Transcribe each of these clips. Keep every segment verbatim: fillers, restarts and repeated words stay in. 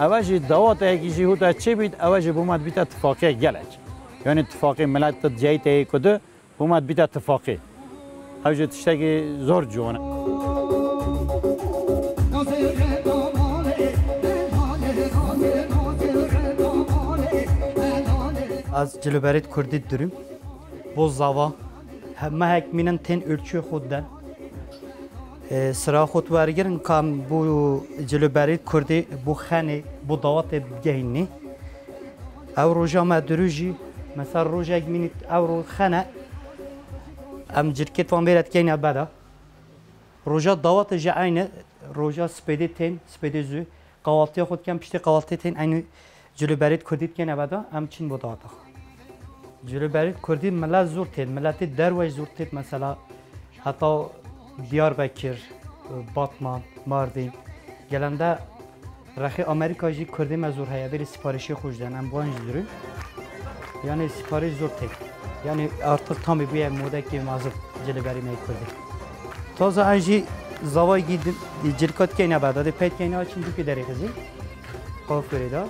Ew jî daweteyekî jî hûta çê bît, ew jî bo me dibîte tifaqiyek gelek. Yanî tifaqî milet di cihê te yê ku di, bo me dibîte tifaqî. Ew jî tiştekî zor ciwan e. Ez cilûberî di kurdî didirûm. Bo zava, he-, mehek mînin tên ölçüyê xwe diden. E, sira xwe wergirin, kam bo cilûberî kurdî, bo xenê, bo dawetê bigehînî. Ew roja me dirû jî, mesela rojek mînî ew ro xene, em cirkêt van bêre dikeyne beda. Roja dawetê jî eyne, roja spêdê tên, spêdê zû, qawaltiya xwe dikin, piştê qawaltiyê tên eynî cilûberî di kurdî dikeyne beda, em çin bo daweta xwe. Cilûberî di kurdî milet zûr têt, miletê derwey zûr têt, mesela heta Diyarbekir, Batman, Mardîn, gelende rexê Amerîka jî kurdê me zûr heye, bêrê siparîşê xwe ji den, em bi wan jî dirûn. Yanî siparîş zûr tê. Yanî artık tamî bûye modekî mezin cilûberî me yê kurdî. Taze en jî zavayekî di-, cilka dikeyne beda, dê pey dikeyne, çin dûkê derê xizî. Qafirê de.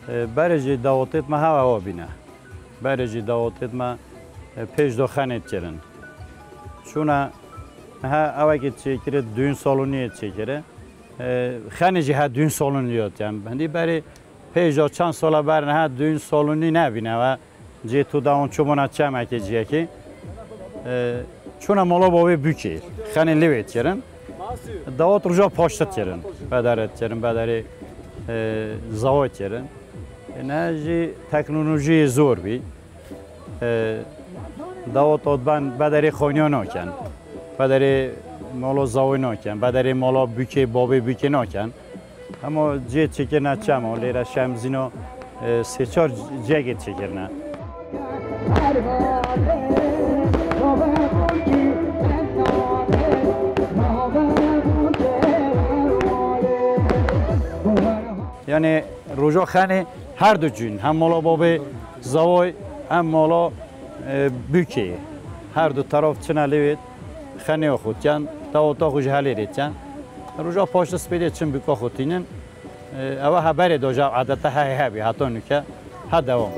E, berê jî dawetêt me hewa wa bîne. Berê jî dawetêt me, e, pêş do xenê dikirin. Çûna niha ewekê çêkirê, düğün saloniyê çêkirê. E, xenê jî he düğün saloniyê dot. Yani hindî berê pêş do çend sala ber niha düğün salonî nebîne ve cê tu dawon çûbûna çemekê ciyekê. E, çûna mala bavê bûkê. Xenê lê wê dikirin. Dawet roja paştê dikirin. Bedere dikirin, bederê, e, zawa dikirin. E, ne jî teknolojiyê zor bî. E, dawet ot ben bederê xoniya nakin. Bederê mala zawê nakin. Bederê mala bûkê, bavê bûkê nakin. Hema cihê çêkirine çem o, lêre Şemzîno, e, sê çar cihekê çêkirine. Yani roja xenê her du cûn, hem mala babê zaway, hem mala, e, bûkê. Her du taraf çine lê wê xenê xwe dikin, daweta xwe ji helê rê dikin. Roja paştê spêdê çin bûka xwe tînin. E, ew heberê do ji ev adeta heye hebî, heta nûke ha dewam.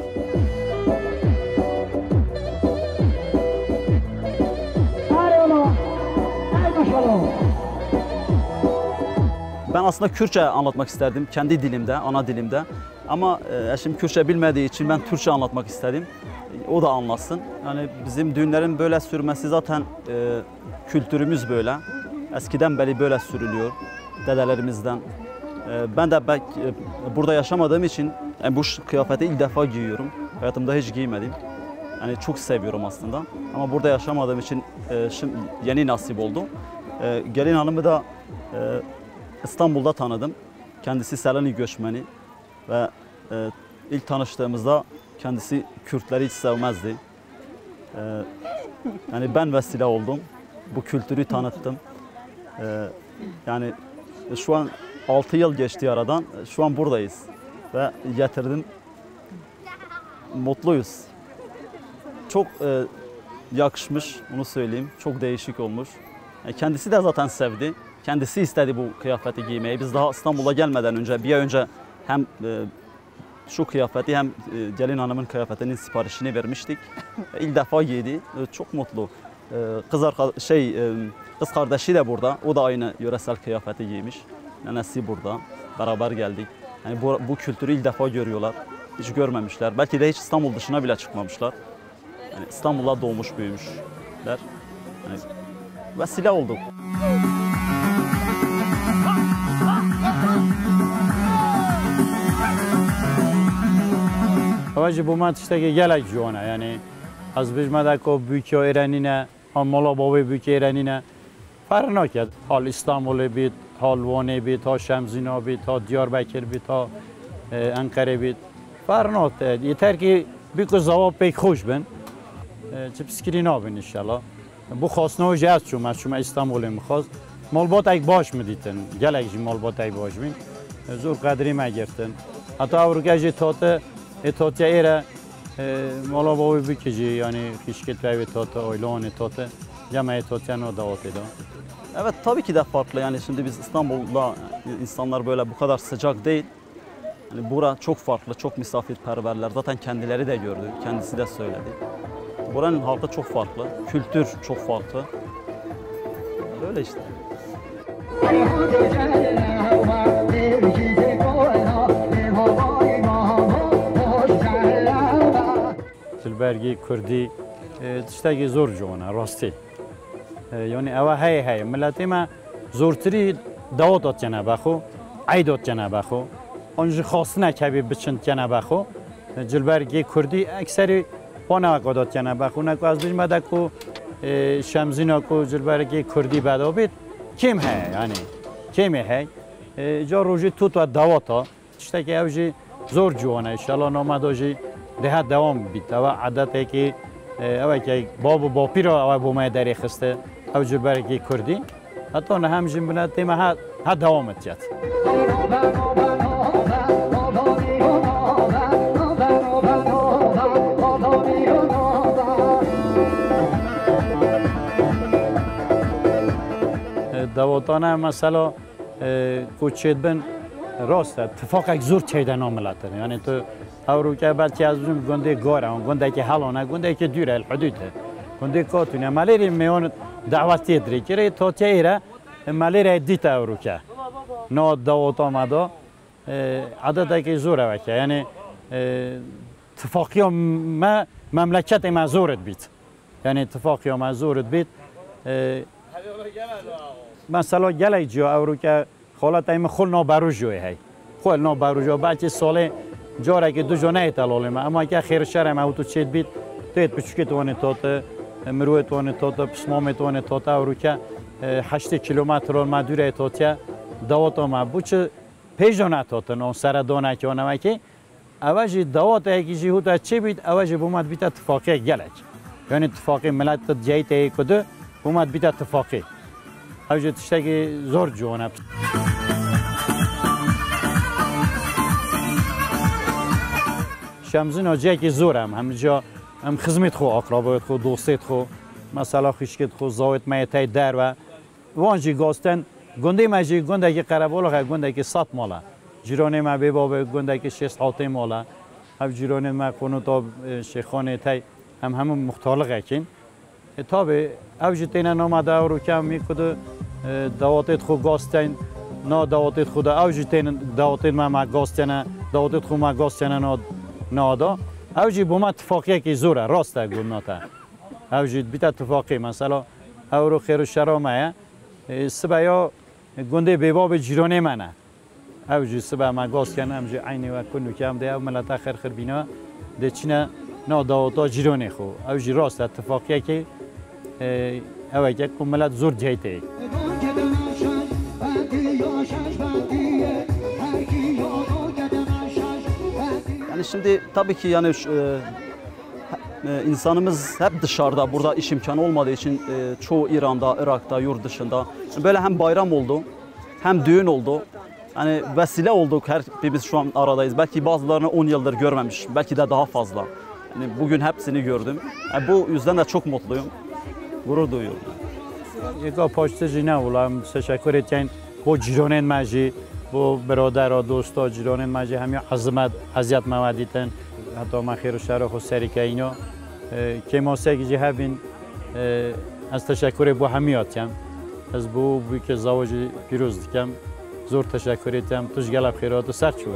Ben aslında Kürtçe anlatmak isterdim, kendi dilimde, ana dilimde. Ama, e, eşim Kürtçe bilmediği için ben Türkçe anlatmak istedim. O da anlasın. Yani bizim düğünlerin böyle sürmesi zaten, e, kültürümüz böyle. Eskiden beri böyle sürülüyor dedelerimizden. E, ben de bek-, e, burada yaşamadığım için, yani bu ş-, kıyafeti ilk defa giyiyorum. Hayatımda hiç giymedim. Yani çok seviyorum aslında. Ama burada yaşamadığım için, e, şimdi yeni nasip oldu. E, gelin hanımı da, e, İstanbul'da tanıdım. Kendisi Selanik göçmeni ve, e, ilk tanıştığımızda kendisi Kürtleri hiç sevmezdi. E, yani ben vesile oldum. Bu kültürü tanıttım. E, yani şu an altı yıl geçti aradan. Şu an buradayız. Ve getirdim. Mutluyuz. Çok, e, yakışmış, bunu söyleyeyim. Çok değişik olmuş. E, kendisi de zaten sevdi. Kendisi istedi bu kıyafeti giymeyi. Biz daha İstanbul'a gelmeden önce, bir ay önce hem, e, şu kıyafeti hem, e, gelin hanımın kıyafetinin siparişini vermiştik. İlk defa giydi. E, çok mutlu. E, kız arka-, şey, e, kız kardeşi de burada. O da aynı yöresel kıyafeti giymiş. Nenesi burada. Beraber geldik. Yani bu, bu kültürü ilk defa görüyorlar. Hiç görmemişler. Belki de hiç İstanbul dışına bile çıkmamışlar. Yani İstanbul'da doğmuş büyümüşler. Yani vesile olduk. Ew jî bo me tiştekî gelek ciwan e. Yani ez bijme de ku bûkê êrenî ne, ha mala bavê bûkê êrenî ne. Ferq nake. Ha li Îstanbulê bît, ha li Wanê bît, ha Şemzîna bît, ha Diyarbekir bît, ha, e, Enqerê bît. Ferq nake. Yeter ki bîko zawa pêk xweş bin. E, çi piskirî nabin înşallah. Bu xwestina jî ez çûm, ez çûme Îstanbulê min xwest. Malbatek baş min dîtin. Gelek jî malbatek baş bîn. Zor qedrî me girtin. Heta ewroke jî tate, ê tatiye êre, e, mala bavê bikî jî, yanî xîşkê te wê tate, aylanê tate, cem ê tatiye no dawatê de. Evet, tabii ki de farklı. Yani şimdi biz İstanbul'da, insanlar böyle bu kadar sıcak değil. Yani bura çok farklı, çok misafirperverler. Zaten kendileri de gördü, kendisi de söyledi. Buranın halkı çok farklı, kültür çok farklı. Böyle işte. Dilbergê Kurdî, e, tiştekî zor ciwan e, rastî. E, yanî ew heye heye. Miletê me zortirî dawet dikene be xwe, eyd dikene be xwe. An jî xwestineke bî biçin dikene be xwe. E, Dilbergê Kurdî ekserî xwe ne weke dikene be xwe. Ne ku ez bijim de ku, e, Şemzîna ku Dilbergê Kurdî beda bît, kêm heye, yanî kêmê heye. E, ca rojê tut we dawet e. Tiştekî ew jî zor ciwan e. Înşallah nameda jî dihe dewam bît. Ew edetekî, e, ew eke bab û bapîra ew bo me derê xiste. Ew Dilbergê Kurdî. Heta niha em jî binetê me ha, ha dewam et yet. E, dawetane mesela e, ku çêdibin rast e, tifaqek zor çêde namiletin. Yani tu ewroke belkî ez bijim gundê Gar e, gundekî Helan e, gundekî dûr e, li hudûd e. Gundê Katûn e, me lêrê mêwan dawetê dirê kirê, tatiye êre, e, me lêrê dît ewroke. Na daweta me da, e, edetekî zor e weke. Yani, e, tifaqiya me, memleketê me zor dibît. Yanî tifaqiya me zor dibît. E, mesela gelek ciya ewroke xaletê min xul naberujo heye. Xul naberujo belkî salê carekî du jo neyête lalê me. Ema ke xêr şerê me hûtu çêt bît, têt piçûkê tuwanê tote, mirovê tuwanê tote, pismamê tuwanê tote ewroke, e, heştê kilometre me dûrê totiye daweta me. Bû çi pêjo netotin on seredonekî onewekî. Ewe jî dawateyekî jî hûta çê bît, ewe jî bo me dibîte tifaqiyek gelek. Yanî tifaqî milet di cihê te yê ku di bo me dibîte tifaqî. Ew jî tiştekî zor ciwan e. Şemzîn a cihekî zor em, hem ca em xizmêt xwe, aqrabawêt xwe, dostêt xwe, mesela xwişkêt xwe, zawêt me yê tey derve. Wan jî gasten, gundê me jî gundekî qerebalix e, gundekî sed mal e. Cîranê me bê bab e, gundekî şêst hewtê mal e. Ev cîranê me qonûta, e, Şêxanê tey, em hemû muxtarlixekîn. E, tabî, ew jî têne nama de ewroke em wî ku di, e, dawatêt xwe gasten, na dawatêt xwe de, ew jî têne dawatêt me, me gastene, dawatêt xwe me gastene na, na da. Ew jî bo me tifaqiyekî zor e, rast e gundina te. Ew jî dibîte tifaqî. Mesela, ewro xêr û şera me ye. E, sibe ya gundê bêbabê cîranê me ne. Ew jî sibe me gaz kene, em jî eynî wek ku nûke em dê ew milete xêr xir bîne, dê çine na daweta cîranê xwe. Ew jî rast e, tifaqiyekê, e, ew e ku milet zor cihê tê. Yani şimdi tabii ki yani şu, e, e, insanımız hep dışarıda, burada iş imkanı olmadığı için, e, çoğu İran'da, Irak'ta, yurt dışında. Böyle hem bayram oldu, hem düğün oldu. Yani vesile olduk, her birimiz şu an aradayız. Belki bazılarını on yıldır görmemiş, belki de daha fazla. Yani bugün hepsini gördüm. Yani bu yüzden de çok mutluyum, gurur duyuyorum. Yeka paştê jî ne wila, em teşekkür etyen bo cîronên me jî, bo birodera, dosta, cîronên me jî hemî ezîmet, eziyet me ve dîtin. Heta me xêr û şerê xwe serî keyîno. E, kêmasiyekî jî hebîn, e, ez teşekkürê bo hemî atiyem. Ez bo bûkê zewacî pîroz dikem. Zor teşekkürê te em tu ji gelek xêra tu ser çû.